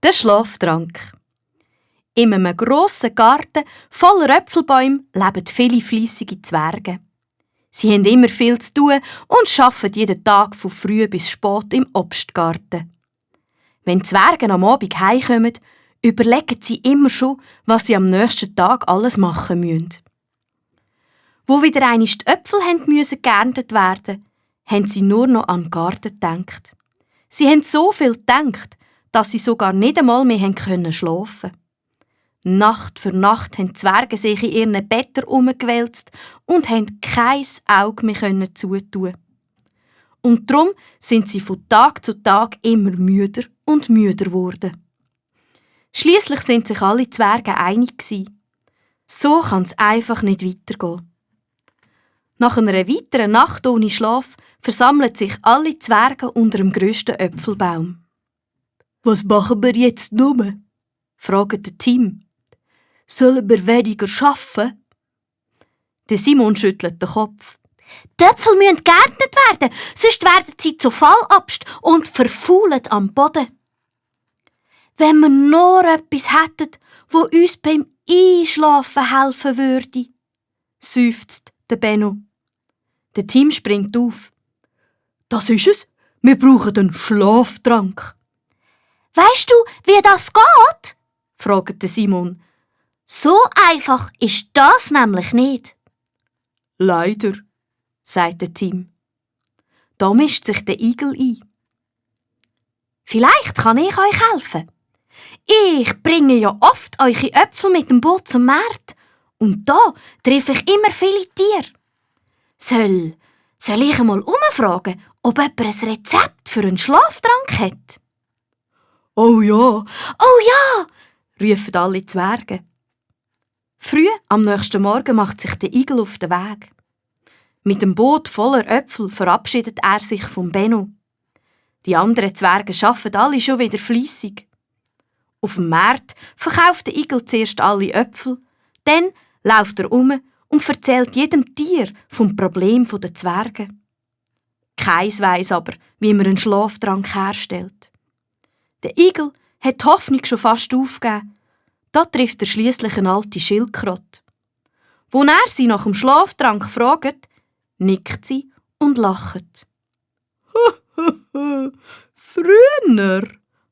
Der Schlaftrank. In einem grossen Garten voller Äpfelbäume leben viele fleissige Zwerge. Sie haben immer viel zu tun und arbeiten jeden Tag von früh bis spät im Obstgarten. Wenn die Zwerge am Abend heimkommen, überlegen sie immer schon, was sie am nächsten Tag alles machen müssen. Wo wieder einmal die Äpfel geerntet werden, haben sie nur noch an den Garten gedacht. Sie haben so viel gedacht, dass sie sogar nicht einmal mehr schlafen konnten. Nacht für Nacht haben die Zwerge sich in ihren Betten umgewälzt und haben kein Auge mehr zutun. Und darum sind sie von Tag zu Tag immer müder und müder geworden. Schliesslich sind sich alle Zwerge einig. So kann es einfach nicht weitergehen. Nach einer weiteren Nacht ohne Schlaf versammeln sich alle Zwerge unter dem grössten Äpfelbaum. «Was machen wir jetzt nur?» fragt Tim. «Sollen wir weniger arbeiten?» Der Simon schüttelt den Kopf. «Die Äpfel müssen geerntet werden, sonst werden sie zu Fallobst und verfaulen am Boden.» «Wenn wir nur etwas hätten, wo uns beim Einschlafen helfen würde», seufzt der Benno. Der Tim springt auf. «Das ist es. Wir brauchen einen Schlaftrank.» «Weisst du, wie das geht?» fragt Simon. «So einfach ist das nämlich nicht.» «Leider», sagt der Tim. Da mischt sich der Igel ein. «Vielleicht kann ich euch helfen. Ich bringe ja oft eure Äpfel mit dem Boot zum Markt und da treffe ich immer viele Tiere. Soll ich einmal umfragen, ob jemand ein Rezept für einen Schlaftrank hat?» «Oh ja!» «Oh ja!» rufen alle Zwerge. Früh am nächsten Morgen macht sich der Igel auf den Weg. Mit dem Boot voller Äpfel verabschiedet er sich vom Benno. Die anderen Zwerge arbeiten alle schon wieder fleissig. Auf dem Markt verkauft der Igel zuerst alle Äpfel, dann läuft er um und erzählt jedem Tier vom Problem der Zwerge. Keins weiss aber, wie man einen Schlaftrank herstellt. Der Igel hat die Hoffnung schon fast aufgegeben. Da trifft er schliesslich eine alte Schildkröte. Wo er sie nach dem Schlaftrank fragt, nickt sie und lacht. «Früher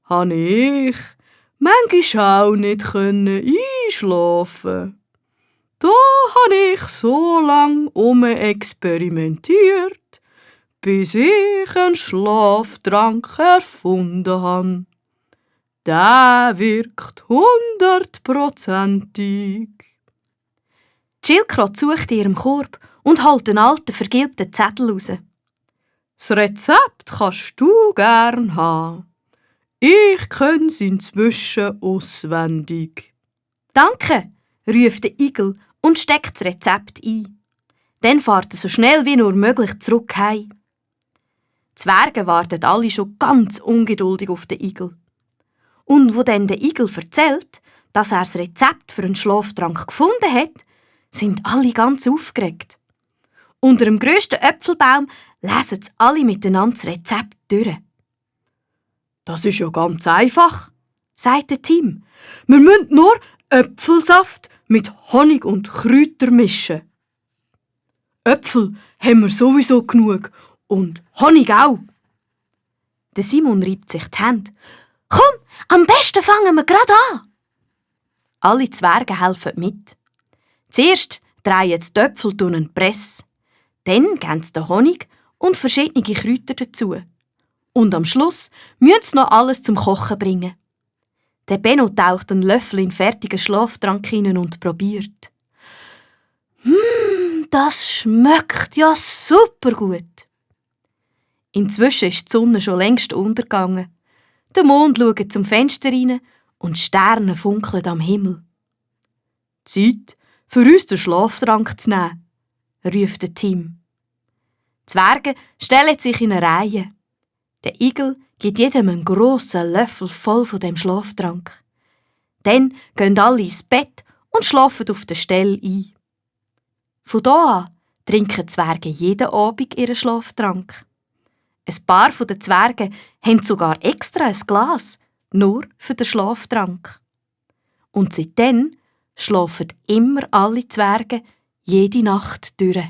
habe ich manchmal auch nicht einschlafen. Da habe ich so lange experimentiert, bis ich einen Schlaftrank erfunden habe. Der wirkt 100%ig. Die Schildkröte sucht in ihrem Korb und holt einen alten, vergilbten Zettel raus. «Das Rezept kannst du gern haben. Ich könn's inzwischen auswendig.» «Danke», ruft der Igel und steckt das Rezept ein. Dann fährt er so schnell wie nur möglich zurück heim. Die Zwerge warten alle schon ganz ungeduldig auf den Igel. Und wo dann der Igel erzählt, dass er das Rezept für einen Schlaftrank gefunden hat, sind alle ganz aufgeregt. Unter dem grössten Äpfelbaum lesen sie alle miteinander das Rezept durch. «Das ist ja ganz einfach», sagt der Tim. «Wir müssen nur Äpfelsaft mit Honig und Kräutern mischen.» «Äpfel haben wir sowieso genug und Honig auch.» Der Simon reibt sich die Hände. «Komm, am besten fangen wir gerade an.» Alle Zwerge helfen mit. Zuerst drehen sie die Äpfel durch eine Presse. Dann geben sie den Honig und verschiedene Kräuter dazu. Und am Schluss müssen sie noch alles zum Kochen bringen. Der Benno taucht einen Löffel in fertigen Schlaftrank hinein und probiert. Das schmeckt ja super gut. Inzwischen ist die Sonne schon längst untergegangen. Der Mond schaut zum Fenster rein und Sterne funkeln am Himmel. «Zeit, für uns den Schlaftrank zu nehmen», ruft der Tim. Die Zwerge stellen sich in eine Reihe. Der Igel gibt jedem einen grossen Löffel voll von dem Schlaftrank. Dann gehen alle ins Bett und schlafen auf der Stelle ein. Von da an trinken die Zwerge jeden Abend ihren Schlaftrank. Ein paar der Zwerge haben sogar extra ein Glas, nur für den Schlaftrank. Und seitdem schlafen immer alle Zwerge jede Nacht durch.